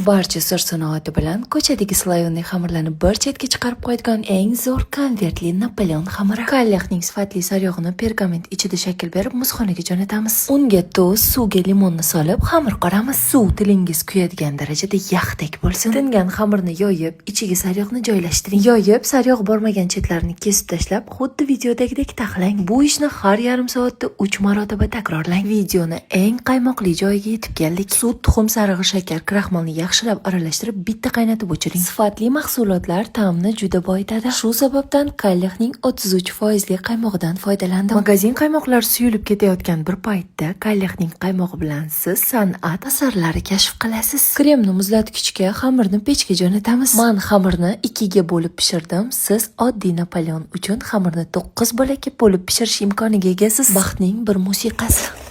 Barcha sir sinoati bilan ko'chadagi слоёный xamirlarni bir chetga chiqarib qo'yadigan eng zo'r konvertli Napoleon xamiri. Kallexning sifatli saryog'ini pergament ichida shakl berib, muzxonaga jo'natamiz. Unga tuz, suvga limonni solib, xamir qoramiz. Suv tilingiz kuyadigan darajada yaxdek bo'lsin. Tingan xamirni yoyib, ichiga sariyog'ni joylashtiring. Yoyib, sariyog' bormagan chetlarini kesib tashlab, xuddi videodagidek taxlang. Bu ishni har yarim soatda 3 marotaba takrorlang. Videoni eng qaymoqli joyiga yetib keldik. Sut, tuxum sarig'i, shakar, kraxmalni yaxshilab aralashtirib, bitta qaynatib o'chiring. Sifatli mahsulotlar ta'mni juda boyitadi. Shu sababdan Kallexning 33 foizli qaymog'idan foydalandim. Magazin qaymoqlar suyulib ketayotgan bir paytda Kallexning qaymog'i bilan siz san'at asarlari kashf qilasiz. Kremni muzlatgichga, xamirni pechga jo'natamiz. Man xamirni ikkiga bo'lib pishirdim. Siz oddiy Napoleon uchun xamirni 9 bo'lakka bo'lib pishirish imkoniga egasiz. Baxtning bir musiqasi.